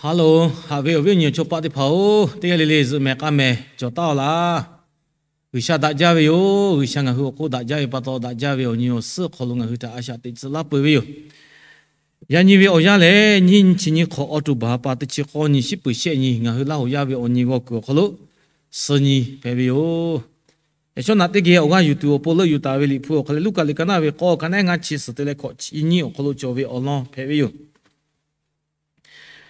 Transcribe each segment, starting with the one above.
Hello, haꞈ ve awˬ viˉ awˬ nyi awˬ chawˇ paˆ teˇ hpaˍ-oˬ, teˇ g'aˇ le le zuhꞈ mehˍ k'aˇ mehˍ cawˬ taˍ-aw laˇ. G'uiˬsha daꞈ jaˇ ve yoˬ. G'uiˬsha ngaˬ hui awˬ hk'oˆ daꞈ jaˇ ve pa taw, daꞈ jaˇ ve awˬ nyi awˬ suhˉ hk'aw lo ngaˬ hui htaꞈ a shaꞈ teꞈ tcuh laˇ peuˬ ve yoˬ. Yaꞈ nyi ve awˬ yanˇ lehˬ, nyiˇ nyi chi nyi hk'awꞈ, October ha pa teˇ chi k'awˇ nyi, shiˉ peuˍ shehˆ nyi, ngaˬ hui Laˇ hoꞈ yaˇ ve awˬ nyi g'aw kuiˬ awˬ hk'aw lo suh nyi hpehꞈ ve yoˬ. Yaꞈ shawˉ naꞈ teˇ geh awˬ g'aˇ yuˬ tuˬ awˬ pon leuˆ yuˬ taˍ ve Liꞈ hpu awˬ hk'aw leh, Luˉkaꞈ liꞈ ka naˆ ve k'awˇ, ka naˆ ngaˇ chi suhˍ te leh hkawꞈ chi nyiˇ awˬ hk'aw lo cawˬ ve awˬ lawn hpehꞈ ve yoˬ.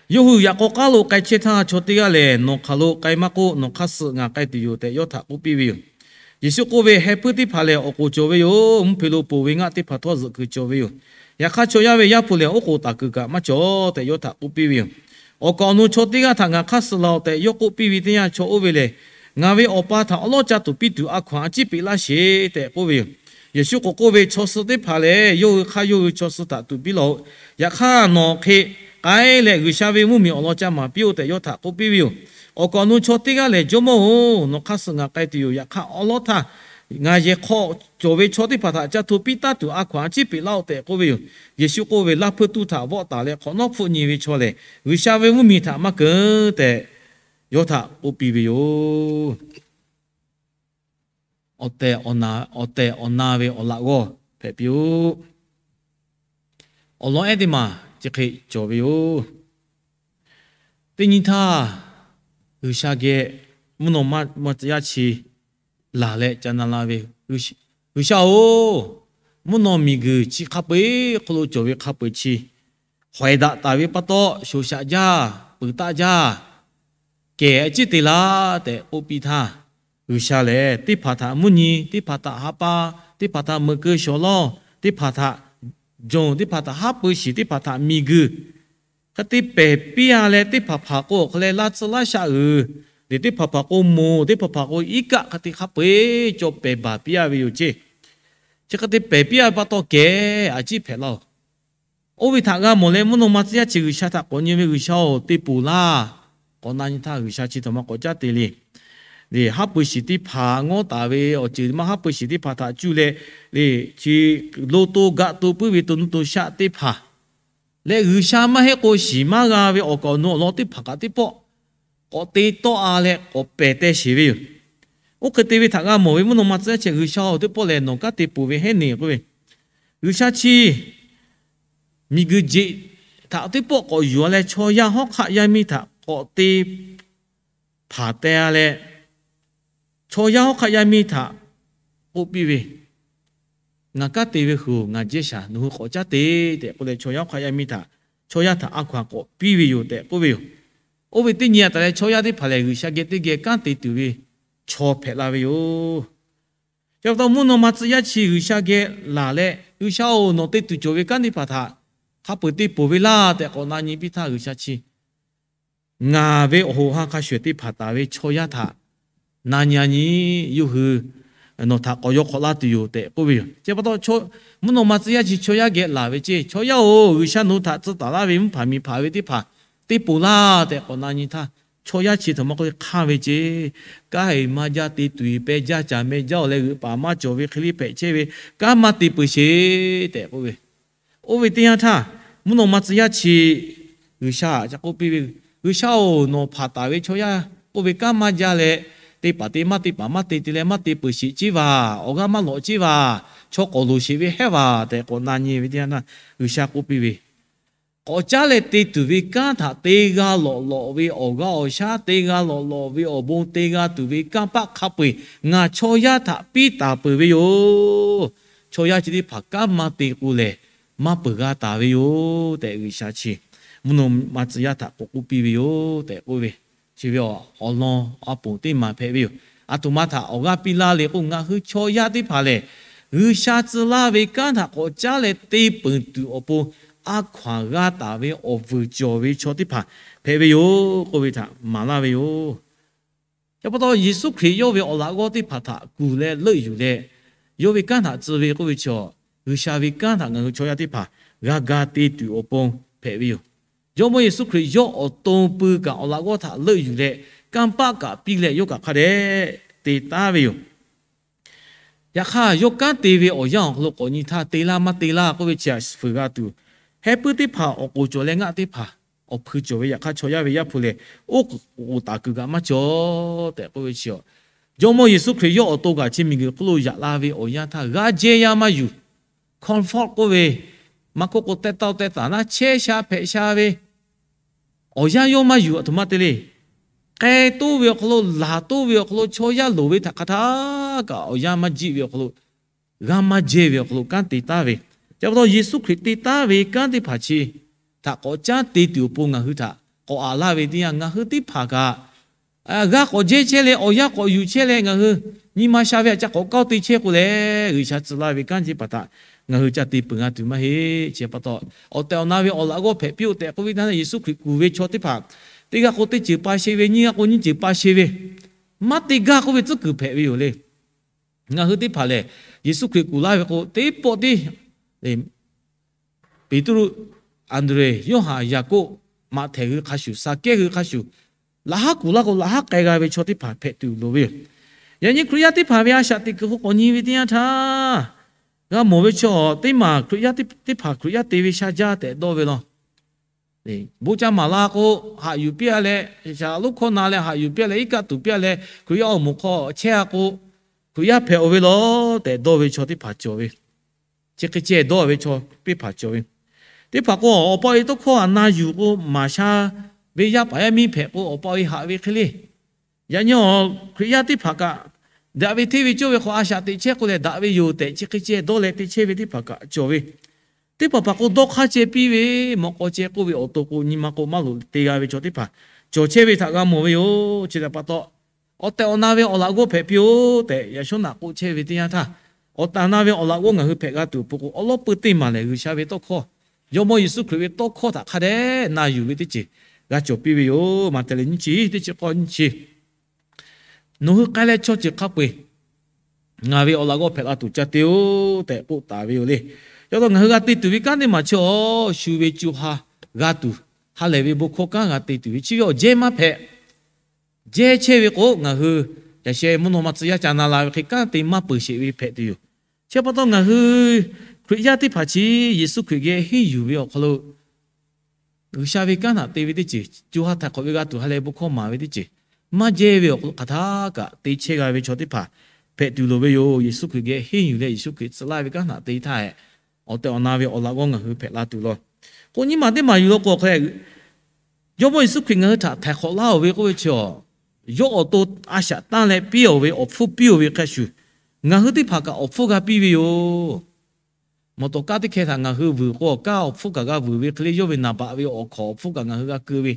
Yawˇ hui yaꞈ k'aw k'aˉ lo k'ai chehˇ htaˇ, chaw teˇ g'aˇ lehˬ, Nawˬ hk'aˬ lo k'ai maˇ k'oˆ, nawˬ hk'aˇ suh ngaˬ k'ai tuˬ yoˬ tehꞈ yawˇ htaꞈ k'oˆ piˇ ve yoˬ. Yeˍsuˆ k'oˆ ve, Heh puiˉ teˇ hpaˍ lehˬ awˬ k'oˍ cawˬ ve yoˬ. Mvuhˇ hpe lo ponˬ ve ngaˆ teˇ hpaˍ htawˇ zuhꞈ kuiˬ cawˬ ve yoˬ. Yaꞈ hk'aˇ, chaw yaˇ ve Yaˇ hpu lehˬ, oˉ k'oˍ taˍ kuiˬ kaꞈ maˇ cawˬ tehꞈ yawˇ htaꞈ k'oˆ piˇ ve yoˬ. Awˬ kaˍ awˬ nu chaw teˇ g'aˇ htaꞈ ngaˬ hk'aˇ suh laˬ-oꞈ tehꞈ yawˇ k'oˆ piˇ ve teˇ yanˇ, chaw oˇ ve lehˬ, Ngaˬ ve Awˬ pa htaꞈ awˉ lawˉ ca tuˍ piˇ tuˬ a hkaw-anˬ a ciˉ peꞈ laˇ sheˍ tehꞈ k'oˆ ve yoˬ. Yeˍsuˆ k'awꞈ k'oˆ ve, Chaw suh teˇ hpaˍ lehˬ, yawˇ hui hk'aˇ yawˇ hui chaw suh htaꞈ tuˍ piˇ laˬ-oꞈ. Yaꞈ hk'aˇ, nawˬ hk'e k'ai leh G'uiˬsha ve mvuhˇmiˬ awˬ lawn ca maˍ piˇ-oˆ tehꞈ yawˇ htaꞈ k'oˆ piˇ ve yoˬ. Awˬ kaˍ awˬ nu chaw teˇ g'aˇ lehˬ, Jawˇmawˇ-oˬ, nawˬ hk'aˇ suh ngaˬ k'ai tuˬ yoˬ. Yaꞈ hk'aˇ, awˉ lawˉ htaˇ ngaˬ yehˬ hk'aw cawˬ ve chaw teˇ hpaˍ htaꞈ ca hto piˇ taˉ tuˬ a hkaw-anˬ a ciˉ peꞈ laˇ-oˆ tehꞈ k'oˆ ve yoˬ. Yeˍsuˆ k'oˆ ve, Laˇ hpeuˇ tuˇ htaꞈ vawˆ taˍ leh hk'awꞈ nawˉ hpfuhˆ nyi ve chaw lehˬ, G'uiˬsha ve mvuhˇmiˬ htaꞈ maˇ keunˍ tehꞈ yawˇ htaꞈ k'oˆ piˇ ve yoˬ. Awˬ tehˬ awˬ na ve awˬ laꞈ g'awˇ hpehꞈ piˇ-oˆ. Awˬ lawn ehˉ teˇ maˬ chi hk'e cawˬ ve yoˬ. Teˇ nyi htaˇ, G'uiˬsha geh mvuhˇ naw ma tcuh yaˇ chi laˬ leh ca na la ve, G'uiˬsha-oˬ, mvuhˇ naw miˬguiˬ chi hk'a peu-eˬ hk'aw lo cawˬ ve hk'a peu-eˬ chi hawehˬ daꞈ taˍ ve pa taw, shoˍ shaꞈ jaˇ, peuˬ taˆ jaˇ, kehˬ a ciˉ te laˇ tehꞈ k'oˆ piˇ htaˇ, G'uiˬsha lehˬ teˇ hpaˍ htaꞈ mvuhˇ nyi, teˇ hpaˍ htaꞈ ha pa, teˇ hpaˍ htaꞈ meuꞈ keu shawˍ lawˇ, teˇ hpaˍ htaꞈ jonˍ, teˇ hpaˍ htaꞈ haˉ pui shiˍ, teˇ hpaˍ htaꞈ miˬguiˬ hk'e te pehˬ piˇ-a leh, teˇ hpaˍ hpaˍ k'o awˬ hk'aw leh laˇ tcuh laˇ shaˆ uiˍ, teˇ hpaˍ hpaˍ k'o moˬ, teˇ hpaˍ hpaˍ k'o iˉ kaˆ hk'e te hk'a peu-eˬ cawˬ pehˬ baˬ piˇ-a ve yoˬ ceˇ. Chi hk'e te pehˬ piˇ-a ve pa taw, kehˬ a ciˉ hpehꞈ laˇ-oˬ. Oˇ ve htaꞈ g'a mawˬ leh, mvuhˇ naw ma tcuh yaˇ chi G'uiˬsha htaꞈ k'awꞈ nyi ve, G'uiˬsha-oˬ, te ponˬ laˇ. K'awꞈ na nyi htaˇ, G'uiˬsha chi htaꞈ maˇ k'awꞈ caˉ te le. Haˉ pui shiˍ teˇ hpaˍ ngawˉ taˍ ve awˬ ceuˬ maˇ haˉ pui shiˍ teˇ hpaˍ htaꞈ cuˇ leh, le, chi lo to gaꞈ to puiˉ ve to nuˇ to shaˆ teˇ hpaˍ leh, G'uiˬsha maˇ heˆ k'o shiˍ maˇ g'a ve awˬ kaˍ awˬ nu awˬ lawn teˇ hpaˍ kaꞈ teˇ pawˆ k'awꞈ te tawˆ-a leh k'awꞈ pehˬ teh sheˍ ve yoˬ. Oˇ hk'e te ve htaꞈ g'a mawˬ ve mvuhˇ naw ma tcuh yaˇ chi G'uiˬsha-oˬ, teˇ pawˆ lehˬ nawˬ kanˉ te ponˬ ve heˉ neˬ k'oˆ ve, G'uiˬsha chi miˬguiˬ jeꞈ htaꞈ teˇ pawˆ k'awꞈ yuˬ-a leh, chaw yaˇ hawˉ hk'aˆ yaˇ miˇ htaꞈ k'awꞈ te hpanˍ teh-a leh, chaw yaˇ hawˉ hk'aˆ yaˇ miˇ htaꞈ k'oˆ piˇ ve, Ngaˬ kanˉ te ve hui-oˬ, ngaˬ jehˇ shaˍ, nawˬ hui k'awꞈ caˉ te tehꞈ k'oˆ leh, chaw yaˇ hawˉ hk'aˆ yaˇ miˇ htaꞈ, chaw yaˇ htaꞈ a hkaw-anˬ k'awꞈ piˇ ve yoˬ tehꞈ k'oˆ ve yoˬ. Oˇ ve teˇ nyi a taˍ leh, chaw yaˇ teˇ hpaˍ lehˬ, G'uiˬsha geh teˇ geh kanˉ te tuˬ ve chaw hpehꞈ la ve yoˬ. Chi pa taw, mvuhˇ naw ma tcuh yaˇ chi G'uiˬsha geh laˬ leh, G'uiˬsha-oˬ, nawˬ te tuˬ cawˬ ve kanˉ teˇ hpaˍ htaꞈ hk'a peu-eˬ te ponˬ ve laˇ tehꞈ k'awꞈ na nyi piˇ htaˇ, G'uiˬsha chi ngaˬ ve awˬ hoꞈ ha hk'a shuˍ teˇ hpaˍ taˍ ve chaw yaˇ htaꞈ na nyi-a nyi, yawˇ hui nawˬ htaꞈ k'awꞈ yaw hk'awꞈ laˇ tuˬ yoˬ tehꞈ k'oˆ ve yoˬ. Chi pa taw, mvuhˇ naw ma tcuh yaˇ chi chaw yaˇ geh laˬ ve ceˇ, Chaw yaˇ-oˬ, G'uiˬsha nawˬ hui htaꞈ tcuh taˍ laˇ ve mvuhˇ hpaˍ miˬ hpaˍ ve teˇ hpaˍ te ponˬ laˇ tehꞈ k'awꞈ na nyi htaˇ, chaw yaˇ chi htaꞈ maˇ k'oˆ ve hk'anˇ ve ceˇ, Kanˉ-eˬ maˇ jaˇ, te tuˬ-eˬ pehˇ jaˇ, caˬ meh jaˇ-oˬ leh g'euꞈ paˍ maˇ cawˬ ve hk'e le hpehꞈ chehˇ ve, kanˉ maˇ te peuˬ sheˍ tehꞈ k'oˆ ve. Oˇ ve teˇ yanˇ htaˇ, mvuhˇ naw ma tcuh yaˇ chi G'uiˬsha htaꞈ ca k'oˆ piˇ ve, G'uiˬsha-oˬ, nawˬ hpanˍ taˍ ve chaw yaˇ k'oˆ ve kanˉ maˇ jaˇ leh, te paˍ te maˇ te paˍ maˇ te te leh maˇ te peuˬ sheˍ ceˇ vaˬ, awˬ g'aˇ maˇ lawꞈ ceˇ vaˬ, chaw k'awꞈ loˍ sheˍ ve hehˉ vaˬ tehꞈ k'awꞈ na nyi ve teˇ yanˇ htaˇ, G'uiˬsha k'oˆ piˇ ve, K'awꞈ caˉ leh te tuˬ ve kanˉ htaꞈ te g'a lawꞈ lawꞈ ve awˬ g'aˇ awˬ shaˉ, te g'a lawꞈ lawꞈ ve awˬ bon te g'a tuˬ ve kanˇ paˆ hk'a peu-eˬ ngaˬ chaw yaˇ htaꞈ piˇ taˍ peuˬ ve yoˬ. Chaw yaˇ chi teˇ hpaˍ kanˉ maˇ te k'o lehˬ, maˇ peuˬ g'a taˍ ve yoˬ tehꞈ, G'uiˬsha chi mvuhˇ naw ma tcuh yaˇ htaꞈ k'awꞈ k'oˆ piˇ ve yoˬ tehꞈ k'oˆ ve, chi ve awˬ lawn a ponˬ teˇ maˬ hpehꞈ ve yoˬ. A htoꞈ ma htaꞈ awˬ g'aˇ piˇ laˇ le k'o, ngaˬ hui chaw yaˇ teˇ hpaˍ lehˬ, G'uiˬsha tcuh laˇ ve kanˉ htaꞈ k'awꞈ caˉ leh te peuˬ tuˬ awˬ pon a hkaw-anˬ g'a taˍ ve awˬ vuiˬ cawˬ ve chaw teˇ hpaˍ hpehꞈ ve yoˬ k'oˆ ve htaꞈ maˍ laˇ ve yoˬ. Chi pa taw, Yeˍsuˆ Hkriꞈ yawˇ ve awˬ laꞈ g'awˇ teˇ hpaˍ htaꞈ kuˬ leh leuˆ yuˬ leh, yawˇ ve kanˉ htaꞈ tcuh ve k'oˆ ve chaw, G'uiˬsha ve kanˉ htaꞈ ngaˬ hui chaw yaˇ teˇ hpaˍ g'a ga te tuˬ awˬ pon hpehꞈ ve yoˬ. Jawˇmawˇ Yeˍsuˆ Hkriꞈ yawˇ awˬ to pui kaꞈ awˬ laꞈ g'awˇ htaꞈ leuˆ yuˬ leh, kanˇ paˆ kaꞈ piˇ leh yawˇ kaꞈ hk'a dehꞈ te taˍ ve yoˬ. Yaꞈ hk'aˇ, yawˇ kanˉ te ve awˬ yanˇ awˬ hk'aw lo k'awꞈ nyi htaˇ, te laˇ maˇ te laˇ k'oˆ ve chi htaꞈ fuiˍ g'a tuˬ, heh puiˉ teˇ hpaˍ, awˬ k'oˍ cawˬ leh ngaˆ teˇ hpaˍ awˬ hpui cawˬ ve yaꞈ hk'aˇ chaw yaˇ ve Yaˇ hpu lehˬ, oˇ k'oˍ taˍ kuiˬ kaꞈ maˇ cawˬ tehꞈ k'oˆ ve chi, Jawˇmawˇ Yeˍsuˆ Hkriꞈ yawˇ awˬ to kaꞈ chi miˬguiˬ hk'oˆ lo yaꞈ la ve awˬ yanˇ htaˇ g'a jehˇ yaˇ maˇ yuˬ. Comfort k'oˆ ve, maˇ k'oˆ k'o teh tawˇ teh taˍ naˉ chehˇ sha hpehꞈ sha ve awˬ yanˇ yawˇ maˇ yuˬ. Aˬ htoꞈ ma te le. K'ai toˇ ve awˬ hk'aw lo, laˬ toˇ ve awˬ hk'aw lo, chaw yaˇ loˍ ve htaꞈ hk'a htaˇ kaꞈ awˬ yanˇ maˇ jiˆ ve awˬ hk'aw lo, g'a maˇ jehˇ ve awˬ hk'aw lo kanˉ te taˉ ve. Chi pa taw Yeˍsuˆ Hkriꞈ te taˉ ve kanˉ teˇ hpaˍ chi htaꞈ k'awꞈ caˉ te tuˬ awˬ pon ngaˬ hui htaꞈ k'awꞈ aꞈ laˇ ve teˇ yanˇ, ngaˬ hui teˇ hpaˍ kaꞈ g'a k'awꞈ jehˇ chehˇ leh, awˬ yanˇ k'awꞈ yuˬ chehˇ leh, ngaˬ hui nyi ma sha ve htaꞈ ca k'awꞈ kawˇ te chehˇ k'o leh, G'uiˬsha tcuh laˇ ve kanˉ chi hpaˍ htaꞈ ngaˬ hui ca te peuˬ g'a tuˬ maˇ heˆ. Chi pa taw, awˬ tehˬ awˬ na ve awˬ laꞈ g'awˇ hpehꞈ piˇ-oˆ tehꞈ k'oˆ ve htaˇ, Yeˍsuˆ Hkriꞈ kuˬ ve chaw teˇ hpaˍ, teˇ g'aˇ k'o teˇ ceuˬ pa sheˍ ve, nyiˇ g'aˇ k'o nyiˇ ceuˬ pa sheˍ ve, maˇ te gaˇ k'oˆ ve tcuhˉ kuiˬ hpehꞈ ve yoˬ le. Ngaˬ hui teˇ hpaˍ lehˬ, Yeˍsuˆ Hkriꞈ kuˬ laˇ ve k'o, teˇ pawˆ tiˉ Peˍtruˆ, Anˍdrehˍ, Yoˇhanˬ, Yaˍkoˆ, Maꞈhtehˍ hui hk'a shuˍ, Saˍkehˇ hui hk'a shuˍ, laꞈ haˉ kuˬ laˇ k'o laꞈ haˉ k'ai g'a ve chaw teˇ hpaˍ hpehꞈ tuˬ loˍ ve yoˬ. Yaꞈ nyi Hkriꞈ yaˇ teˇ hpaˍ ve a shaꞈ teꞈ kuiˬ hk'aw k'awꞈ nyi ve teˇ yanˇ htaˇ, g'a mawˬ ve chaw teˇ maˬ Hkriꞈ yaˇ teˇ hpaˍ Hkriꞈ yaˇ te ve sha jaˇ tehꞈ dawˇ ve law. Bon ca maˍ la k'o, haꞈ yuˬ piˇ-a leh, shaˍ laꞈ lonˉ hkawˇ na leh haꞈ yuˬ piˇ-a leh, iˉ kaˆ tuˬ piˇ-a leh, Hkriꞈ yaˇ awˬ moˍ hk'aw chehˇ-a k'o, Hkriꞈ yaˇ hpehꞈ-oˬ ve law tehꞈ dawˇ ve chaw teˇ hpaˍ cawˬ ve. Chi hk'e ceh dawˇ ve chaw teˇ hpaˍ cawˬ ve. Teˇ hpaˍ k'o, awˬ pa awˬ e tawˇ hkawˇ htaꞈ na yuˬ k'o, maˍ sha ve yaˇ paˍ yaˇ miˇ hpehꞈ k'o, awˬ pa awˬ e haꞈ ve hk'e le. Yaꞈ nyi awˬ Hkriꞈ yaˇ teˇ hpaˍ kaꞈ, daꞈ ve hteˇ ve cawˇ ve hk'aw a shaꞈ teꞈ chehˇ k'o lehˬ, daꞈ ve yoˬ tehꞈ chi hk'e ceh dawˇ leh te chehˇ ve teˇ hpaˍ kaꞈ cawˬ ve. Teˇ hpaˍ hpaˍ k'o, dawˇ hk'aˇ ceh piˇ ve, mawꞈ k'aw ceh k'oˆ ve awˬ to k'o, nyi ma k'o maˇ loꞈ te g'a ve chaw teˇ hpaˍ cawˬ chehˇ ve htaꞈ g'a mawˬ ve yoˬ. Chi htaꞈ pa taw, awˬ tehˬ awˬ na ve awˬ laꞈ g'awˇ hpehꞈ piˇ-oˆ tehꞈ, yaꞈ shawˉ naꞈ k'oˆ chehˇ ve teˇ yanˇ htaˇ, awˬ tehˬ awˬ na ve awˬ laꞈ g'awˇ ngaˬ hui hpehꞈ g'a tuˬ awˬ pon k'o, awˬ lawˉ peu teˇ maˬ lehˬ, G'uiˬsha ve tawˇ hkawˇ, Jawˇmawˇ Yeˍsuˆ Hkriꞈ ve tawˇ hkawˇ htaꞈ hk'a dehꞈ na yuˬ ve teˇ ceuˬ g'a cawˬ piˇ ve yoˬ. Maꞈhtehˍ lehˬ nyiˇ chi teˇ chi k'awˇ nyiˇ chi, Nawˬ hui k'ai leh chaw ceuˬ hk'a peu-eˬ ngaˬ ve awˬ laꞈ g'awˇ hpehꞈ la tuˬ ca te-oˬ tehꞈ k'oˆ taˍ ve yoˬ le. Chi pa taw ngaˬ hui g'a te tuˬ ve kanˉ teˇ maˬ chi awˬ shu ve co ha g'a tuˬ, ha lehˬ ve bon hkawˇ kanˉ g'a te tuˬ ve chi ve awˬ jehˇ maˇ hpehꞈ. Jehˇ chehˇ ve k'o, ngaˬ hui yaꞈ sheh mvuhˇ naw ma tcuh yaˇ ca na la ve hk'e kanˉ te maˇ peuˬ sheˍ ve hpehꞈ tuˬ yoˬ. Chi pa taw ngaˬ hui Hkriꞈ yaˇ teˇ hpaˍ chi Yeˍsuˆ Hkriꞈ geh henˇ yuˬ ve awˬ hk'aw lo G'uiˬsha ve kanˉ htaꞈ te ve teˇ ceuˬ, co ha htaiˍ hk'awꞈ ve g'a tuˬ ha lehˬ bon hkawˇ maˍ ve teˇ ceuˬ maˇ jehˇ ve awˬ hk'aw lo hk'aˬ htaˇ kaꞈ te chehˇ g'a ve chaw teˇ hpaˍ hpehꞈ tuˬ loˍ ve yoˬ. Yeˍsuˆ Hkriꞈ geh henˇ yuˬ leh Yeˍsuˆ Hkriꞈ tcuh laˇ ve kanˉ htaꞈ te htaˇ, awˬ tehˬ awˬ na ve awˬ laꞈ g'awˇ ngaˬ hui hpehꞈ la tuˬ law. K'o nyiˇ maˬ teˇ maˬ yuˬ law k'o, hk'e Jawˇmawˇ Yeˍsuˆ Hkriꞈ ngaˬ hui htaꞈ htaiˍ hk'awꞈ laˇ-oˬ ve k'oˆ ve chi, yawˇ awˬ to a shaꞈ tanˇ leh piˇ-oˬ ve awˬ hpfuhˇ piˇ-oˬ ve hk'a shuˍ, ngaˬ hui teˇ hpaˍ kaꞈ awˬ hpfuhˇ g'a piˇ ve yoˬ. Mawˬ tawˍ kaˉ teˇ hkeh htaꞈ ngaˬ hui vuiˬ k'o, awˬ kaˉ awˬ hpfuhˇ kaꞈ g'a vuiˬ ve hk'e le, yawˇ ve naˍ baꞈ ve awˬ hkawnˍ awˬ hpfuhˇ kaꞈ ngaˬ hui g'a keu ve,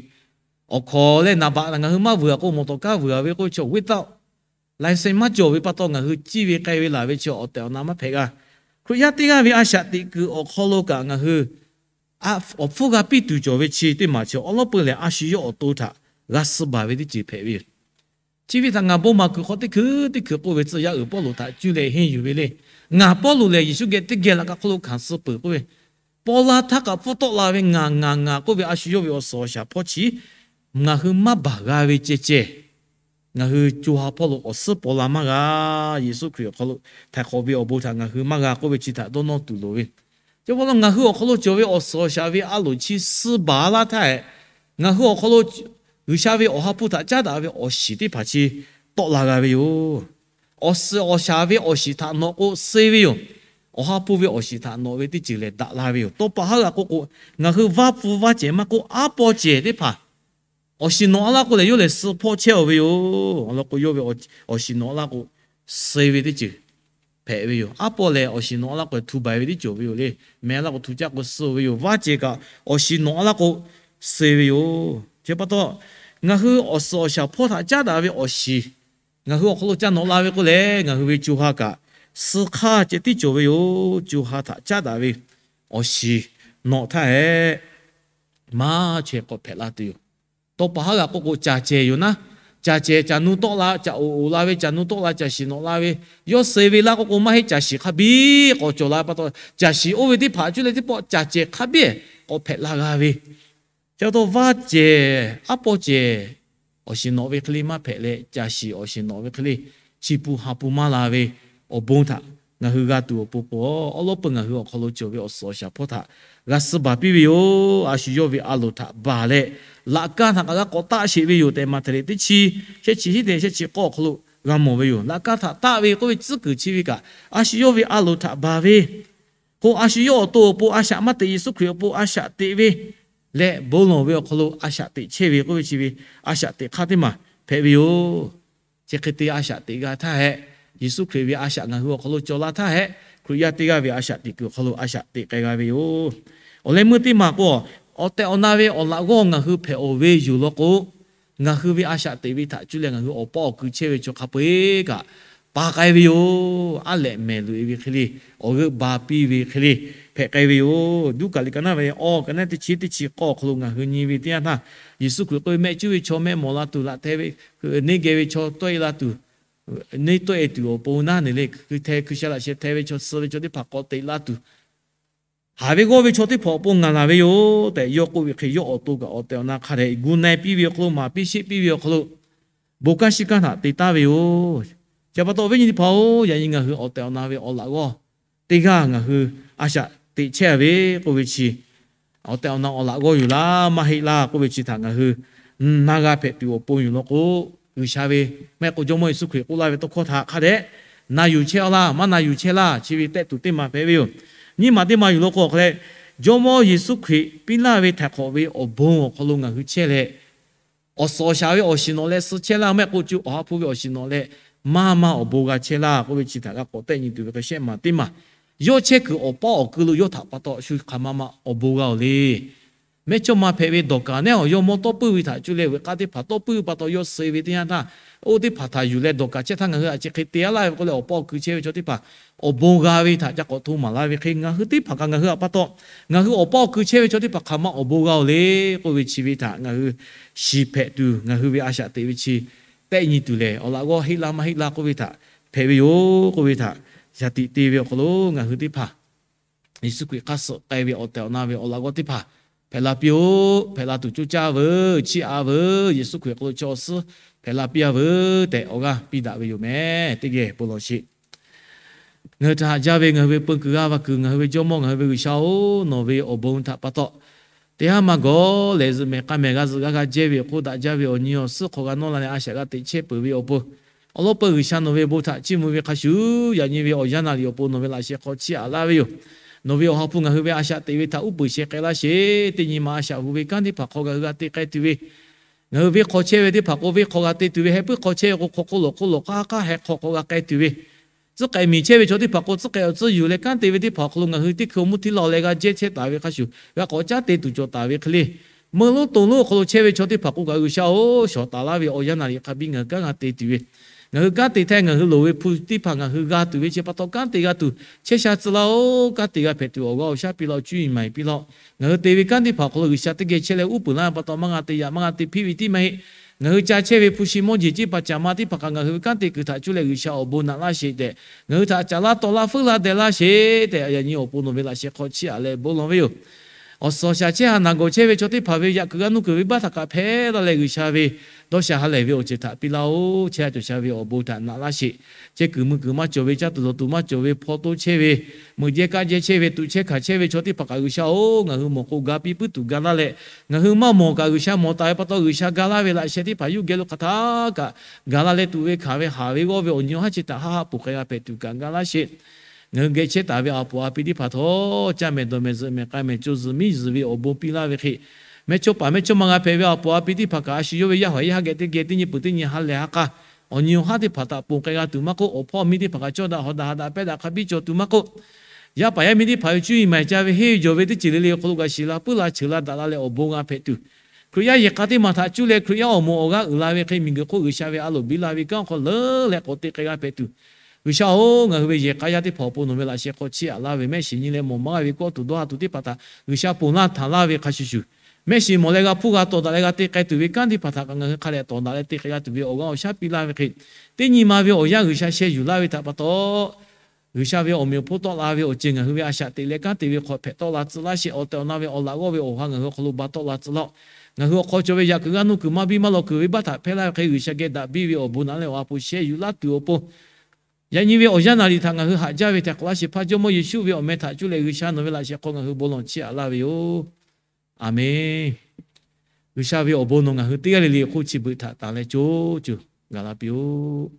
awˬ hkawnˍ leh naˍ baꞈ htaꞈ ngaˬ hui maˇ vuiˬ-a k'o, mawˬ tawˍ kaˉ vuiˬ-a ve k'oˆ ve chi without license maˇ cawˬ ve pa taw, ngaˬ hui ciˇ ve k'ai ve laˬ ve chi awˬ tehˬ awˬ na maˇ hpehꞈ g'a. Hkriꞈ yaˇ teˇ g'aˇ ve a shaꞈ teꞈ kuiˬ awˬ hk'aw lo kaꞈ ngaˬ hui awˬ hpfuhˇ g'a piˇ tuˬ cawˬ ve chi teˇ maˬ chi awˬ lawˉ peu lehˬ, a shu yawˇ awˬ to htaꞈ g'a suh baˬ ve teˇ ceuˬ hpehꞈ ve yoˬ. Chi ve htaꞈ ngaˬ bon maˍ kuiˬ hk'aw teˇ hkui teˇ hkui k'oˆ ve, tcuh yaˇ uiˍ Pawˇluꞈ htaꞈ cuˇ leh henˇ yuˬ ve le. Ngaˬ Pawˇluꞈ lehˬ, Yeˍsuˆ geh teˇ geh laꞈ ka hk'oˆ lo hkanˍ suh peuˬ k'oˆ ve, paw la htaˇ kaꞈ pfuhˇ tawˆ la ve ngaˬ ngaˬ ngaˬ k'oˆ ve a shu yawˇ ve awˬ suhˍ awˬ shaˍ hpawˇ chi ngaˬ hui maˇ baˬ g'a ve ceh ceh, ngaˬ hui co ha hpawˇ lo awˬ suhˉ paw la maˇ g'a. Yeˍsuˆ Hkriꞈ awˬ hk'aw lo htaiˍ hk'awꞈ ve awˬ bon htaꞈ ngaˬ hui maˇ g'a k'oˆ ve chi htaꞈ dawˇ nawˇ tuˬ loˍ ve. Chi pa taw ngaˬ hui awˬ hk'aw lo cawˬ ve awˬ suhˍ awˬ shaˍ ve a loˍ chi suh baˬ laˇ htaˇ, ngaˬ hui awˬ hk'aw lo G'uiˬsha ve awˬ ha hpu htaꞈ caˉ daꞈ ve awˬ shiˍ teˇ hpaˍ chi tawˆ la g'a ve yoˬ. Awˬ suhˍ awˬ shaˍ ve awˬ shiˍ htaꞈ nawꞈ k'o suh ve yoˬ. Awˬ ha hpu ve awˬ shiˍ htaꞈ nawꞈ ve teˇ ceuˬ lehˬ daꞈ la ve yoˬ. Tawˇ pa haˉ g'a k'oˆ k'o, ngaˬ hui vaˇ pfuhˇ vaˇ cehˬ maˇ k'oˆ, aˉ paw cehˬ teˇ hpaˍ awˬ shiˍ nawꞈ a laˇ k'o lehˬ, yawˇ lehˬ suh hpawˇ chehˇ-oˬ ve yoˬ. Awˬ lawn k'o, yawˇ ve awˬ shiˍ nawꞈ a laˇ k'o, suh ve teˇ ceuˬ hpehꞈ ve yoˬ. Aˉ paw lehˬ, awˬ shiˍ nawꞈ a laˇ k'o, htu baiˬ ve teˇ ceuˬ ve yoˬ le. Meh a laˇ k'o, htu caˇ k'o suh ve yoˬ. Vaˇ cehˬ kaꞈ awˬ shiˍ nawꞈ a laˇ k'o, suh ve yoˬ. Chi pa taw, ngaˬ hui awˬ suhˍ awˬ shaˍ hpawˇ htaꞈ caˉ daꞈ ve awˬ shiˍ, ngaˬ hui awˬ hk'aw lo ca nawꞈ la ve k'o lehˬ, ngaˬ hui ve co ha kaꞈ suh hk'aˇ ceh tiˉ cawˬ ve yoˬ. Co ha htaꞈ caˉ daꞈ ve awˬ shiˍ nawꞈ htaˇ hehꞈ, maˇ chaweh k'awꞈ hpehꞈ la tuˬ yoˬ. Tawˇ pa haˉ g'a k'oˆ k'o, caˬ cehˬ yoˬ naˉ, caˬ cehˬ caˬ nu tawˆ la, caˬ oˍ oˍ la ve caˬ nu tawˆ la, caˬ shiˍ nawꞈ la ve, yawˇ suh ve laˇ k'oˆ k'o, maˇ heˆ, caˬ shiˍ hk'a biˇ k'awꞈ cawˬ la ve pa taw, caˬ shiˍ oˇ ve teˇ hpaˍ cuˇ leh teˇ pawˆ caˬ cehˬ hk'a biˇ k'awꞈ hpehꞈ la g'a ve. Chi pa taw vaˇ cehˬ, aˉ paw cehˬ awˬ shiˍ nawꞈ ve hk'e le maˇ hpehꞈ leh, caˬ shiˍ awˬ shiˍ nawꞈ ve hk'e le, chi pun ha pun maˇ la ve awˬ bon htaꞈ ngaˬ hui g'a tuˬ awˬ pon k'o, awˉ lawˉ peuˬ ngaˬ hui awˬ hk'aw lo cawˬ ve awˬ suhˍ awˬ shaˍ hpawˇ htaꞈ g'a suh baˬ piˇ ve yoˬ. A shu yawˇ ve a loˍ htaꞈ baˬ leh, laꞈ kaˇ htaꞈ kaꞈ g'a k'awꞈ taˆ sheˍ ve yoˬ tehꞈ, Maꞈhtehˍ teˇ chi, shehˆ chi hiˉ te shehˆ chi k'awˇ awˬ hk'aw lo g'a mawˬ ve yoˬ. Laꞈ kaˇ htaꞈ taˆ ve k'oˆ ve tcuhˉ kuiˬ chi ve kaꞈ, a shu yawˇ ve a loˍ htaꞈ baˬ ve k'o, a shu yawˇ awˬ to awˬ pon a shaꞈ maˇ teꞈ, Yeˍsuˆ Hkriꞈ awˬ pon a shaꞈ teꞈ ve leh, bon lawˬ ve awˬ hk'aw lo a shaꞈ teꞈ chehˇ ve k'oˆ ve chi ve, a shaꞈ teꞈ hk'aˇ teˇ maˬ hpehꞈ ve yoˬ. Chi hk'e te a shaꞈ teꞈ g'a htaˇ hehꞈ, Yeˍsuˆ Hkriꞈ ve a shaꞈ ngaˬ hui awˬ hk'aw lo cawˬ la htaˇ hehꞈ, Hkriꞈ yaˇ teˇ g'aˇ ve a shaꞈ teꞈ kuiˬ awˬ hk'aw lo a shaꞈ teꞈ k'ai g'a ve yoˬ. Awˬ leh meuˇ teˇ maˬ k'o, awˬ tehˬ awˬ na ve awˬ laꞈ g'awˇ ngaˬ hui hpehꞈ-oˬ ve yoˬ law k'o, ngaˬ hui ve a shaꞈ teꞈ ve htaꞈ cuˇ leh ngaˬ hui awˬ paˇ awˬ kui chehˇ ve chaw hk'a peu-eˬ kaꞈ pa k'ai ve yoˬ. Aˉ lehꞈ mehˍ loꞈ-e ve hk'e le, awˬ g'euˆ ba piˇ ve hk'e le hpehꞈ k'ai ve yoˬ. Duˇ kaˍ liꞈ ka naˉ ve awˬ ka naˉ teˇ chi teˇ chi k'awˇ awˬ hk'aw lo ngaˬ hui nyi ve teˇ yanˇ htaˇ, Yeˍsuˆ Hkriꞈ k'oˆ ve, mehˆ cuˉ ve chaw mehˆ mawˬ la tuˬ, laꞈ hteˇ ve neˇ geh ve chaw tawˆ-e la tuˬ, neˇ tawˆ-e tuˬ awˬ pon naˉ neˬ le, hkui hteh hkui sha laꞈ sheh hteh ve chaw, suh ve chaw teˇ hpaˍ k'awꞈ teꞈ la tuˬ, haˍ ve g'awˇ ve chaw teˇ hpaˍ awˬ pon ngaˬ laˬ ve yoˬ tehꞈ yawˇ k'oˆ ve hk'e, yawˇ awˬ to kaꞈ awˬ tehˬ awˬ na hk'a dehꞈ gu na-e piˇ ve awˬ hk'aw lo, maˍ piˇ sheˆ piˇ ve awˬ hk'aw lo, bon kanˉ shiˉ kanˉ htaꞈ te taˍ ve yoˬ. Chi pa taw, awˬ viˉ nyi teˇ hpaˍ-oˬ, yaꞈ nyi ngaˬ hui awˬ tehˬ awˬ na ve awˬ laꞈ g'awˇ teˇ g'aˇ ngaˬ hui a shaꞈ teꞈ chehˇ ve k'oˆ ve chi, awˬ tehˬ awˬ na awˬ laꞈ g'awˇ yoˬ laˇ maˇ heˆ laˇ k'oˆ ve chi htaꞈ ngaˬ hui na g'a hpehꞈ tuˬ awˬ pon yoˬ law k'o, G'uiˬsha ve maˇ heˆ k'o Jawˇmawˇ Yeˍsuˆ Hkriꞈ k'oˆ laˇ ve tawˇ hkawˇ htaꞈ hk'a dehꞈ na yuˬ chehˇ-a laˇ, maˇ na yuˬ chehˇ laˇ, chi ve tehˆ tuˬ teˇ maˬ hpehꞈ ve yoˬ. Nyiˇ maˬ teˇ maˬ yuˬ law k'o, awˬ hk'a leh Jawˇmawˇ Yeˍsuˆ Hkriꞈ piˇ laˇ ve htaiˍ hk'awꞈ ve awˬ bon awˬ hk'aw lo ngaˬ hui chehˇ leh, awˬ suhˍ awˬ shaˍ ve awˬ shiˍ nawꞈ leh suh chehˇ laˇ, maˇ heˆ k'o co awˬ ha hpu ve awˬ shiˍ nawꞈ leh maˇ maˇ awˬ bon g'a chehˇ laˇ k'oˆ ve chi htaꞈ g'a k'awꞈ tehˆ nyi tuˬ ve hk'a shehˆ maˬ teˇ maˬ, yawˇ chehˇ kuiˬ awˬ paˇ awˬ kui lo yawˇ htaꞈ pa taw shu hk'aˬ ma ma awˬ bon g'a-oˬ le. Mehˇchawˇma hpehꞈ ve Dawˍkaˍ nehˉ awˬ yawˇ mawˇ tawˇ puiˉ ve htaꞈ cuˇ leh veuꞈ k'aˇ teˇ hpaˍ tawˇ puiˉ ve pa taw yawˇ suh ve teˇ yanˇ htaˇ, oˇ teˇ hpaˍ htaꞈ yuˬ leh Dawˍkaˍ chehˇ htaˇ ngaˬ hui a chi hk'e te-a laˇ ve k'oˆ leh awˬ paˇ awˬ kui chehˇ ve chaw teˇ hpaˍ awˬ bon g'a ve htaꞈ ca k'awꞈ hto maˍ laˇ ve hk'e, ngaˬ hui teˇ hpaˍ kaꞈ ngaˬ hui htaꞈ pa taw, ngaˬ hui awˬ paˇ awˬ kui chehˇ ve chaw teˇ hpaˍ hk'aˬ ma awˬ bon g'a-oˬ le k'oˆ ve chi ve htaꞈ ngaˬ hui shiˍ hpehꞈ tuˬ, ngaˬ hui ve a shaꞈ teꞈ ve chi tehˆ nyi tuˬ lehˬ, awˬ laꞈ g'awˇ heˆ laˇ maˇ heˆ laˇ k'oˆ ve htaꞈ hpehꞈ ve yoˬ k'oˆ ve htaꞈ yaꞈ tiꞈ te ve awˬ hk'aw lo ngaˬ hui teˇ hpaˍ Yeˍsuˆ Hkriꞈ hk'aˇ suh k'ai ve awˬ tehˬ awˬ na ve awˬ laꞈ g'awˇ teˇ hpaˍ hpehꞈ la piˇ-oˆ. Hpehꞈ la tuˬ coˇ caˇ veuˬ, chiˇ aꞈ veuˬ, Yeˍsuˆ Hkriꞈ hk'aw lo chaw awˬ suhˉ hpehꞈ la piˇ-a veuˬ tehꞈ awˬ g'aˇ piˇ daꞈ ve yoˬ meh. Teˇ geh bon lawˬ sheˍ. Ngaˬ hui htaꞈ haꞈ jaˇ ve ngaˬ hui ve peu kuiˬ g'aˇ va kuiˬ, ngaˬ hui ve Jawˇmawˇ, ngaˬ hui ve G'uiˬsha-oˬ, nawˬ ve awˬ bon htaꞈ pa taw, teˇ haˉ maˇ gawˬ lehˬ zuhꞈ mehˍ k'a mehˍ g'a zuhꞈ g'a g'a jehˇ ve awˬ hk'oˆ daꞈ jaˇ ve awˬ nyi awˬ suhˉ hk'aw g'a nawˇ la leh a shaꞈ g'a teꞈ chehˇ peuˬ ve awˬ pon, awˬ lawn peuˬ G'uiˬsha nawˬ ve bon htaꞈ chiˇ mvuh ve hk'a shuˍ, yaꞈ nyi ve awˬ yanˇ naˍ riˍ awˬ pon nawˬ ve laꞈ sheh hk'aw chiˇ aꞈ laˇ ve yoˬ. Nawˬ ve awˬ ha hpu ngaˬ hui ve a shaꞈ teꞈ ve htaꞈ uˉ peunˍ sheh k'ai laˇ sheˍ. Teˇ nyi ma a shaꞈ hu ve kanˉ teˇ hpaˍ hk'aw ngaˬ hui g'a te k'ai tuˬ ve, ngaˬ hui venˇ hk'aw chehˇ ve teˇ hpaˍ k'o venˇ hk'aw g'a te tuˬ ve, heh puiˉ hk'aw chehˇ ve k'o hk'aw hk'oˆ lawˬ hk'oˆ lawˬ k'aˉ k'aˉ heh hk'aw k'aw g'a k'ai tuˬ ve, tcuhˉ k'ai miˬ chehˇ ve chaw teˇ hpaˍ k'o tcuhˉ k'ai awˬ tcuhˉ yuˬ leh kanˉ te ve teˇ hpaˍ awˬ hk'aw lo ngaˬ hui teˇ hkui awˬ mvuhˇ htiˇ law leh g'a jehˇ chehˇ taˍ ve hk'a shuˍ, g'a k'awꞈ caˉ te tuˬ cawˬ taˍ ve hk'e le. Meuˇ lonˉ to lonˉ awˬ hk'aw lo chehˇ ve chaw teˇ hpaˍ k'o kaꞈ G'uiˬsha-oˬ, shawˍ taˍ laˇ ve awˬ yanˇ naˍ riˍ hk'a biˇ ngaˬ hui kanˉ g'a te tuˬ ve, ngaˬ hui kanˉ te htaˇ ngaˬ hui loˍ ve hpu teˇ hpaˍ ngaˬ hui g'a tuˬ ve chi pa taw kanˉ te g'a tuˬ chehˇ sha tcuh laˇ-oˬ. Kanˉ te g'a hpehꞈ tuˬ awˬ g'aˇ awˬ shaˉ piˇ laˇ-oˬ. Cuˇ yiˍ maˍ yiˍ piˇ laˇ-oˬ. Ngaˬ hui te ve kanˉ teˇ hpaˍ awˬ hk'aw lo G'uiˬsha teˇ geh chehˇ leh uˉ peunˍ laˇ ve pa taw maˇ g'a te yaꞈ maˇ g'a te hpiˆ ve tiˉ maˇ heˆ. Ngaˬ hui ca chehˇ ve hpu shi mawˇ jeˬ ceˇ paˍ caˍ ma teˇ hpaˍ kaꞈ ngaˬ hui ve kanˉ te kuiˬ htaꞈ cuˇ leh G'uiˬsha awˬ bon naꞈ laˇ sheˍ tehꞈ ngaˬ hui htaꞈ caˍ laˇ taw laˇ feuˉ laˇ deh laˇ sheˍ tehꞈ yaꞈ nyi awˬ pon nawˬ ve laꞈ sheh hk'aw chiˇ aꞈ leh bon lawˬ ve yoˬ. Awˬ suhˍ awˬ shaˍ chehˇ ha naˬ gawˬ chehˇ ve chaw teˇ hpaˍ ve yaꞈ kuiˬ g'a nuˇ kuiˬ ve baˆ htaꞈ kaꞈ hpehˇ laˇ leh G'uiˬsha ve dawˇ sha ha lehˬ ve awˬ ceuˬ htaꞈ piˇ laˇ-oˬ. Chehˇ ha cawˬ sha ve awˬ bon htaꞈ naꞈ laˇ sheˍ. Chehˇ kuiˬ mui kuiˬ maˇ cawˬ ve, caˇ tuˬ dawˬ tuˬ maˇ cawˬ ve, hpaw toˇ chehˇ ve, meuꞈ jehˇ kaˆ jehˇ chehˇ ve, tuꞈ chehˇ hkanˍ chehˇ ve chaw teˇ hpaˍ kaꞈ G'uiˬsha-oˬ, ngaˬ hui mawˬ k'o ga piˇ puiˉ tuˬ ga laˇ leh, ngaˬ hui maˇ mawˬ kaꞈ G'uiˬsha mawˬ taˍ ve pa taw G'uiˬsha ga laˇ ve laꞈ sheh teˇ hpaˍ yuˇ geh lo hk'aˬ htaˇ kaꞈ ga laˇ leh tuꞈ ve hkanˍ ve haˍ ve g'awˇ ve awˬ nyi awˬ haˉ chi htaꞈ haˆ haˆ ponˬ k'ai g'a hpehꞈ tuˬ kaꞈ ga laˇ sheˍ. Ngaˬ hui geh chehˇ taˍ ve a poˍ a pi teˇ hpaˍ htawˇ, caˇ mehˍ dawˬ mehˍ zuhꞈ mehˍ k'ai mehˍ co zuhꞈ miˉ zuhꞈ ve awˬ bon piˇ laˇ ve hk'e, mehˇchawˇ paˍ mehˇchawˇma g'a hpehꞈ ve a poˍ a pi teˇ hpaˍ kaꞈ a shu yawˇ ve yaˇ haꞈ yaˇ haˉ geh teˇ geh teˇ nyi peuˬ teˇ nyi ha lehˬ ha k'a, awˬ nyi awˬ haˉ teˇ hpaˍ htaꞈ ponˬ k'ai g'a tuˬ maˇ k'oˆ, awˬ hpawˇ miˇ teˇ hpaˍ kaꞈ cawˇ daꞈ hawˍ daꞈ haꞈ daꞈ pehˇ daꞈ hk'a biˇ cawˬ tuˬ maˇ k'oˆ, yaˇ paˍ yaˇ miˇ teˇ hpaˍ ve cuˇ yiˍ maˍ ca ve henˇ ve jawˬ ve teˇ ceuˬ le le awˬ hk'aw lo kaꞈ shiˍ la puiˉ la ceuˬ la daꞈ la leh awˬ bon g'a hpehꞈ tuˬ, Hkriꞈ yaˇ yehˬ k'a teˇ maˬ htaꞈ cuˇ leh Hkriꞈ yaˇ awˬ moˍ awˬ g'aˇ uiˍ la ve hk'e, miˬguiˬ hk'oˆ G'uiˬsha ve a loˍ biˇ la ve kanˉ awˬ hk'aw leuˉ leh k'awꞈ te k'ai g'a hpehꞈ tuˬ, G'uiˬsha-oˬ, ngaˬ hui ve yehˬ k'a yaˇ teˇ hpaˍ awˬ pon nawˬ ve laꞈ sheh hk'aw chiˇ aꞈ laˇ ve, mehˆ shiˍ nyi leh mawˬ maˇ g'a ve kawˇ tuˬ dawˇ ha tuˬ teˇ hpaˍ htaꞈ G'uiˬsha ponˬ laˇ htanˍ laˇ ve hk'a shuˍ shuˍ, mehˆ shiˍ mawˬ leh g'a hpuˇ g'a tawˍ daꞈ leh g'a te k'ai tuˬ ve kanˉ teˇ hpaˍ htaꞈ kaꞈ ngaˬ hui hk'a dehꞈ tawˍ daꞈ leh te k'ai g'a tuˬ ve awˬ g'aˇ awˬ shaˉ piˇ laˇ ve hk'e, teˇ nyi ma ve awˬ yanˇ G'uiˬsha sheh yuˬ laˇ ve htaꞈ pa taw, G'uiˬsha ve awˬ meꞈ awˬ hponˇ tawˆ la ve awˬ ceuˬ ngaˬ hui ve a shaꞈ teꞈ leh kanˉ te ve hk'aw hpehꞈ tawˆ la tcuh laˇ sheˍ. Awˬ tehˬ awˬ na ve awˬ laꞈ g'awˇ ve awˬ ha ngaˬ hui awˬ hk'aw lo ba tawˆ la tcuh laˇ-oˆ. Ngaˬ hui awˬ hk'aw cawˬ ve yaꞈ kuiˬ g'aˇ nuˇ kuiˬ maˇ biˇ maˇ lawˬ kuiˬ ve baˆ htaꞈ hpehˇ laˇ ve hk'e, G'uiˬsha geh daꞈ biˇ ve awˬ bon naꞈ leh awˬ ha hpu sheh yuˬ laˇ tuˬ awˬ pon Yaꞈ nyi ve awˬ yanˇ naˍ riˍ htaꞈ ngaˬ hui haꞈ jaˇ ve htaꞈ k'awꞈ laˇ shehˍ hpaˇ Jawˇmawˇ Yeˍsuˆ ve awˬ meh htaꞈ cuˇ leh G'uiˬsha nawˬ ve laꞈ shehˍ hk'aw ngaˬ hui bon lawˬ chiˇ aꞈ laˇ ve yoˬ. Aˍmenˍ. G'uiˬsha ve awˬ bon nawˬ ngaˬ hui teˇ g'aˇ le le awˬ hk'oˆ chi beuꞈ htaꞈ tanˬ leh co co gaˬ la piˇ-oˆ.